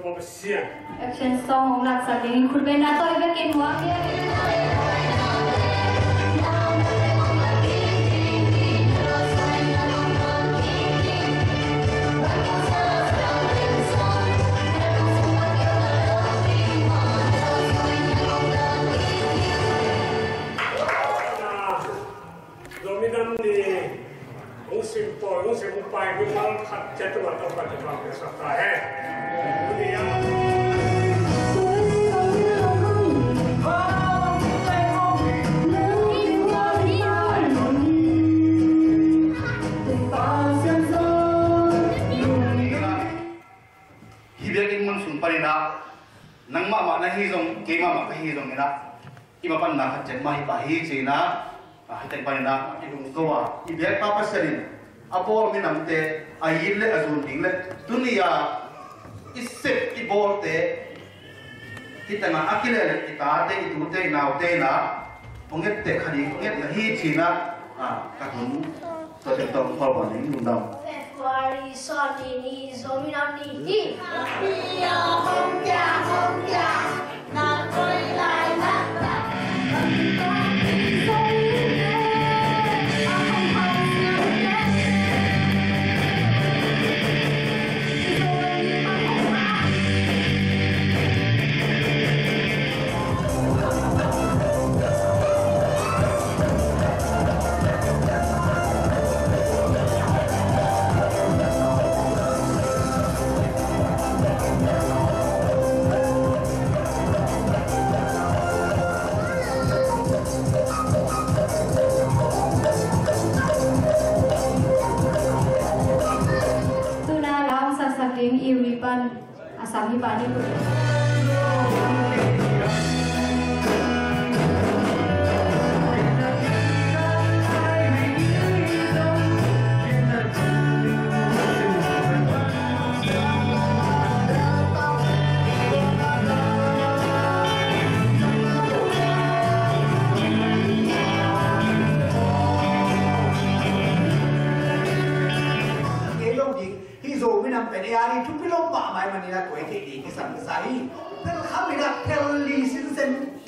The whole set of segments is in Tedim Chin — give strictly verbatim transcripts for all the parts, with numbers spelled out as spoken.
Action song hong laksak ding khutbetna tawh i vekin muak hi. Zomi Nam Ni hong sim pawi, hong sim pawi, mimal khat ciat tungah Topa kiang pia sak ta hen. Hih biakinn mun sung panin ah nangmah mah na hi zong, keimah mah ka hi zongin ah, i mapanna khat ciat mah hi pah hi ci-in ah, ah, hih teng panin ah i lungko a, i biakpa Pasian in a bawl minamte a it le a zun ding le tuni-a i sep i bawlte, hih tengah a kileh le i tate, i tute, i naute in ah hong etteh kha ding, hong et na hi ci-in ah, ah, ka hun tua teng tawh khual bawl ding, lungdam. February sawm ni ni Zomi Nam Ni hi. Tuna lam saksak ding i ribbon a sam hi pah ni. Hih Zomi Nam pen ei a ding thupi lo mahmah ahih manin a koi theih ding kisam kisa hi. Phel khat in ah phel li sinsen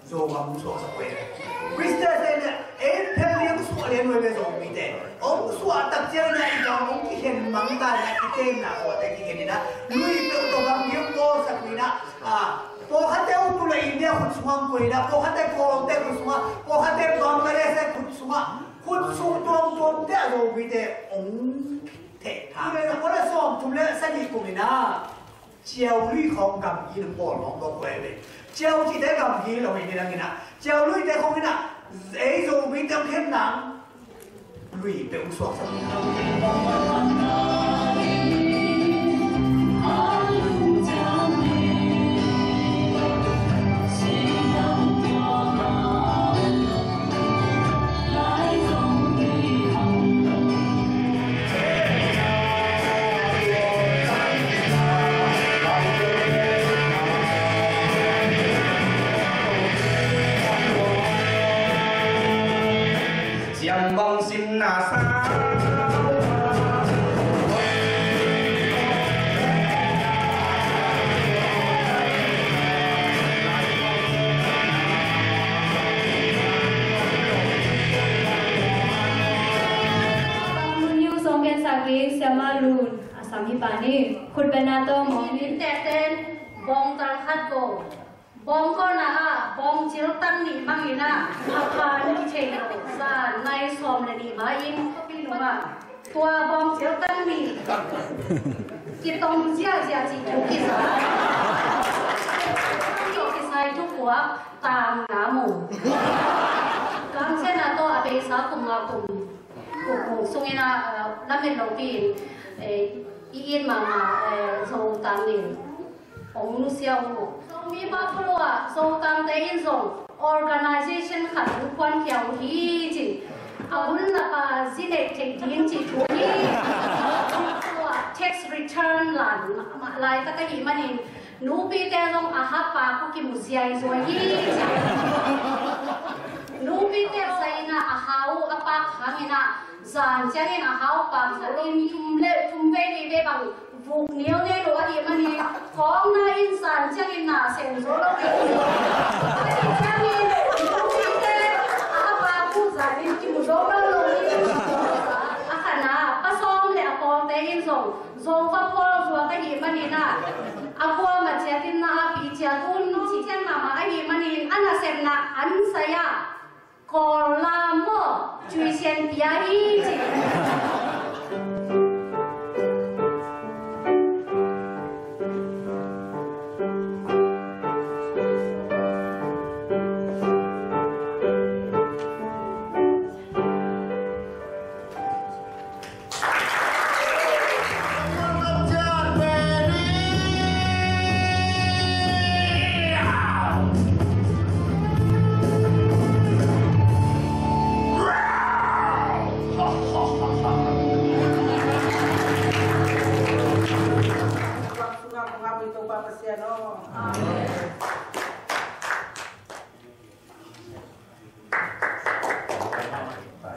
Zogam hong suaksak uh hi. Christian te in ah ei phel li hong suah lian uh hi ve Zomite. Hong suah tak ciangin ah i gam hong kikhen mang ta in ah i tenna khawngte kikhen in ah lui peuh tawh gamgi hong bawlsak uh hi in ah, ah, pawlkhatte uh tu le India khut sungah hong koih in ah, pawlkhatte Kawlgam te khut sungah, pawlkhatte Bangladesh te khut sungah, khut sung tuamtuamte ah Zomite hong theh tha. Tua le sawmthum le sagih kum in ah Ciau lui khawng gamgi in bawl khawng bawl kua hi ve. Ciau cihte gamgi lo hi ni dang in ah, Ciau luite khawng in ah ei Zomite hong khen nang lui peuh hong suaksak hi. Siam bang sim na sa. Bang mun yu song gen sa ki siama lun. A sam hi pah ni. Khutbetna tawh mawng ni. Inn tekten bawngtal khat ko. Bawngkawlna ah bawngcil tang nih mang in ah a phan kithei lo. Zan nai sawm le nih ma in khuapi nungah tua bawngcil tang nih kitong ziahziah cih thu kisa. Tua kisai thu puak tang na mu. Gangsiatna tawh a beisa kum nga kum, kum, kum sungin ah, ah, lamet lopi in, eh, i it mahmah, eh, Zo tang nih hong nusia uh. Zomi Buffalo ah Zo tangte in zong organization khat hong kuankhia uh hi ci. A hun lapa zi neih theih ding cih thu hi. Buffalo ah tax return lan mah laitak ahih manin nupite zong a ha pak uh kimu ziaizuai hi ci. Nupite zai in ah a ha uh a pak hangin ah zan ciangin a ha uh pak zat in thum le thum vei nih vei bang Vuk nial ngei lo ahih manin, kawng na in san ciangin na sem zo lo kei. Ahih ciangin, nupite a pa pu zanin kimu zo lo lo in. A khatna, pa sawm le a pawlte in zong, zong va pawl zuak ahih manin a, a kuamah ciatin na a pi ciat un, ci ciang mahmah ahih manin, a nasepna an sai a. Kawl lam maw, cui sian pia hi ci.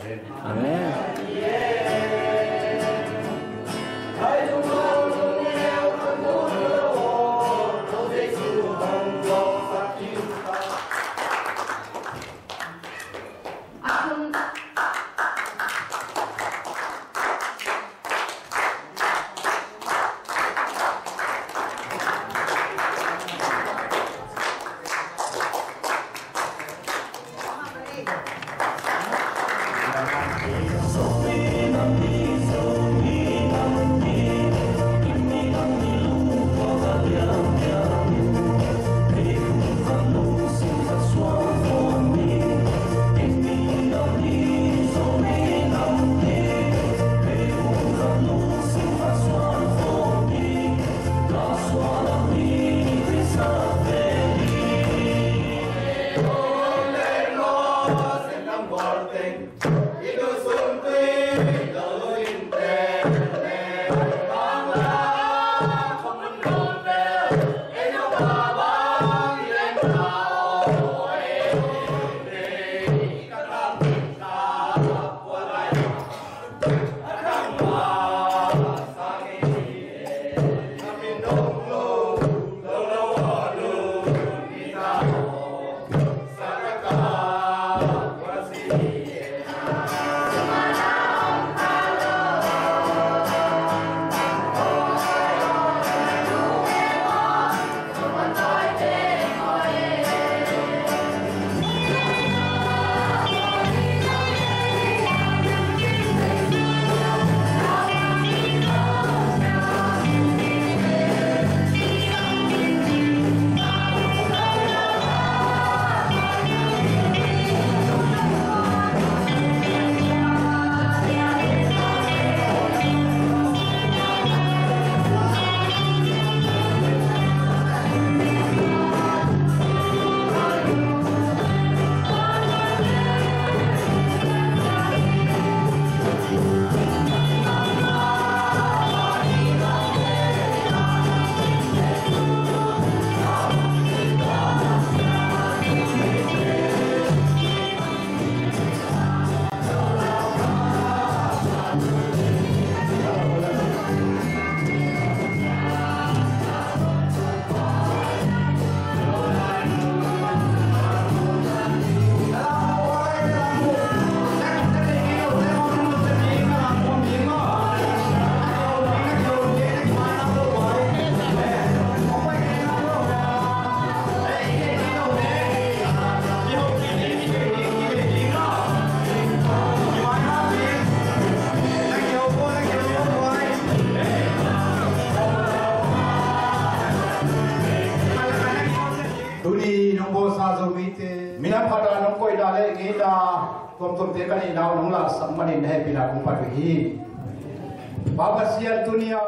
Amen. Amen. Tuni nong bawlsa Zomite minam khat a nong koihna le ngeina tuamtuamte ka neihna uh nong lahsak manin na hehpihna kong phat uh hi. Pa Pasian, tuni a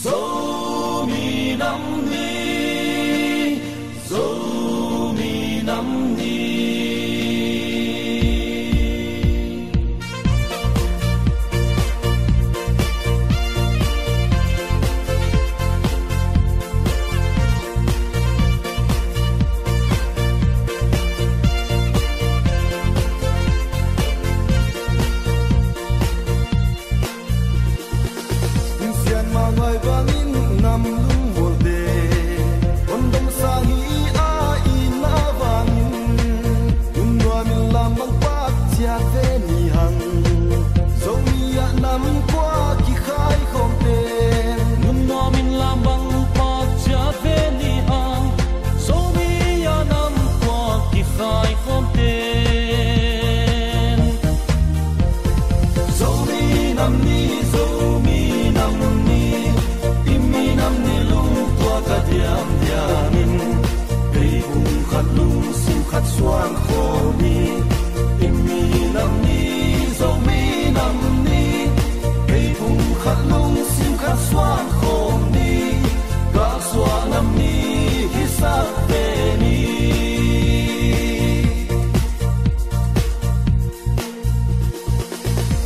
Zomi nam ni, Zomi nam ni. Sian mah ngai bangin nam lungmualte hong dong sang hi a, i na bangin nunnuam in lam bang pak ciat ve ni hang. Zomi ah nam kua kikhai khawmte, nunnuam in lam bang pak ciat ve ni hang. Zomi ah nam kua kikhai khawmte. Zomi nam ni, Zomi nam ni, i minam ni lungtuak a diamdiam in, pei pum khat lungsim khat suan khawm ni. I minam ni, Zomi nam ni, pei pum khat lungsim khat suan khawm ni. Galsuah nam ni hisak ve ni.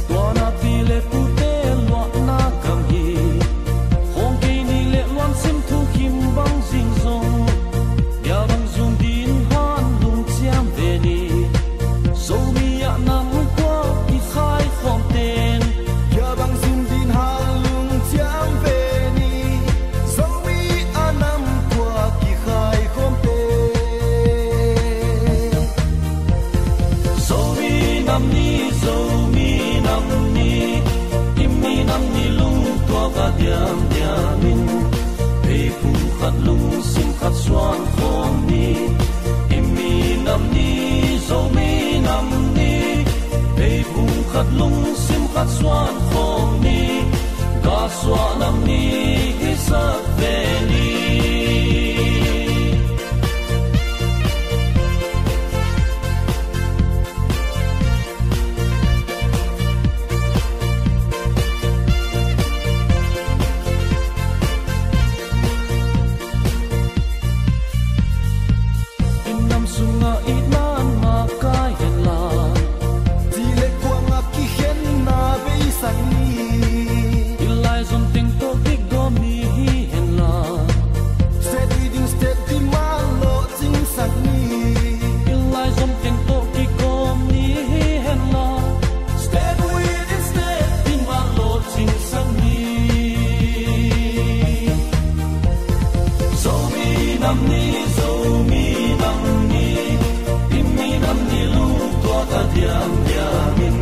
Tua na pi le pute luahna gam hi. Khawng kei ni le luan sim thu kim bang zing zong, bia bang zum din han lungciam ve ni. Zomi ah nam kua kikhai khawmten, bia bang zum din han lungciam ve ni. Zomi ah nam kua kikhai khawmten. Zomi nam ni, Zomi nam ni, i minam ni lungtuak a diamdiam in, pei pum khat lungsim khat suan khawm ni. I minam ni, Zomi nam ni, pei pum khat lungsim khat suan khawm ni. Galsuah nam ni hisak ve ni. I nam sungah itna makai hen la, ci le kuang ah kikhenna beisak ni. I laizom teng tawh kigawm ni hi hen la, state within state demand lawhcingsak ni. I laizom teng tawh kigawm ni hi hen la, state within state demand lawhcingsak ni. Zomi nam ni, Zomi nam ni, i minam ni lungtuak a diamdiam in,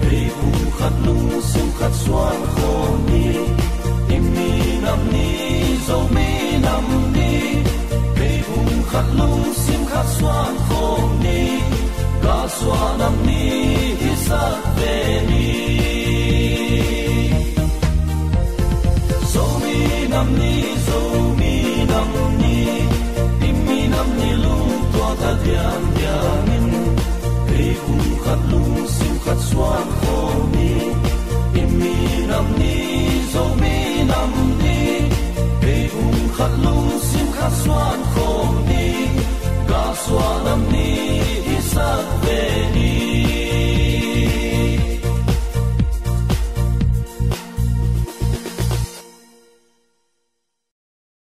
pei pum khat lungsim khat suan khawm ni. I minam ni, Zomi nam ni, pei pum khat lungsim khat suan khawm ni. Galsuah nam ni hisak ve ni. Zomi nam ni, Zomi nam ni, i minam ni lungtuak a diamdiam in, pei pum khat lungsim khat suan khawm ni. I minam ni, Zomi